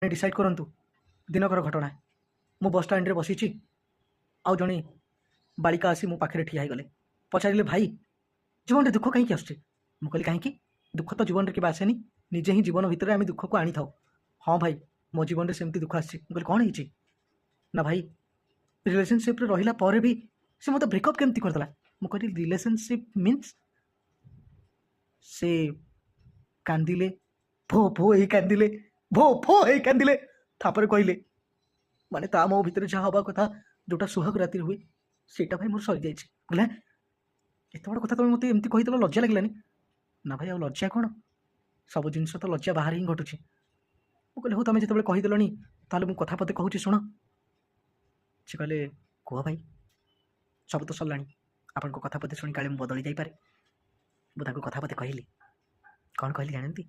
Decide କରନ୍ତୁ। ଦିନକର ଘଟଣା, ମୁଁ ବସ୍ ଷ୍ଟାଣ୍ଡରେ ବସିଛି ଆଉ ଜଣେ ବାଳିକା ଆସି ମୋ ପାଖରେ ଠିଆ ହେଇଗଲେ। ପଚାରିଲେ, "ଭାଇ, ଜୀବନରେ ଦୁଃଖ କାହିଁକି ଆସୁଛି?" ମୁଁ କହିଲି, "କାହିଁକି? ଦୁଃଖ ତ ଜୀବନରେ କେବେ ଆସେନି। ନିଜେ ହିଁ ଜୀବନ ଭିତରେ ଆମେ ଦୁଃଖକୁ ଆଣିଥାଉ।" "ହଁ ଭାଇ, ମୋ ଜୀବନରେ ସେମିତି ଦୁଃଖ ଆସିଛି।" ମୁଁ କହିଲି, "କ'ଣ ହେଇଛି?" "ନା ଭାଇ, ରିଲେସନସିପ୍ରେ ରହିଲା ପରେ ବି ସେ ମୋତେ ବ୍ରେକଅପ୍ କେମିତି କରିଦେଲା?" ମୁଁ କହିଲି, "ରିଲେସନସିପ୍ ମିନ୍ସ?" ସେ କାନ୍ଦିଲେ, ଭୋ ଭୋ ହେଇ କାନ୍ଦିଲେ, ଭୋ ଭୋ ହେଇ କାନ୍ଦିଲେ। ତାପରେ କହିଲେ, ମାନେ ତା ମୋ ଭିତରେ ଯାହା ହେବା କଥା, ଯେଉଁଟା ସୁହାଗ ରାତିରେ ହୁଏ, ସେଇଟା ଭାଇ ମୋର ସରିଯାଇଛି। କହିଲା, "ଏତେ ବଡ଼ କଥା ତମେ ମୋତେ ଏମିତି କହିଦେଲ, ଲଜ୍ଜା ଲାଗିଲାନି?" "ନା ଭାଇ, ଆଉ ଲଜ୍ଜା କ'ଣ? ସବୁ ଜିନିଷ ତ ଲଜ୍ଜା ବାହାରେ ହିଁ ଘଟୁଛି।" ମୁଁ କହିଲି, "ହଉ, ତମେ ଯେତେବେଳେ କହିଦେଲଣି, ତାହେଲେ ମୁଁ କଥା ପଦେ କହୁଛି, ଶୁଣ।" ସେ କହିଲେ, "କୁହ ଭାଇ, ସବୁ ତ ସରିଲାଣି। ଆପଣଙ୍କ କଥା ପଦେ ଶୁଣି କାଳେ ମୁଁ ବଦଳି ଯାଇପାରେ।" ମୁଁ ତାଙ୍କୁ କଥା ପଦେ କହିଲି। କ'ଣ କହିଲି ଜାଣନ୍ତି?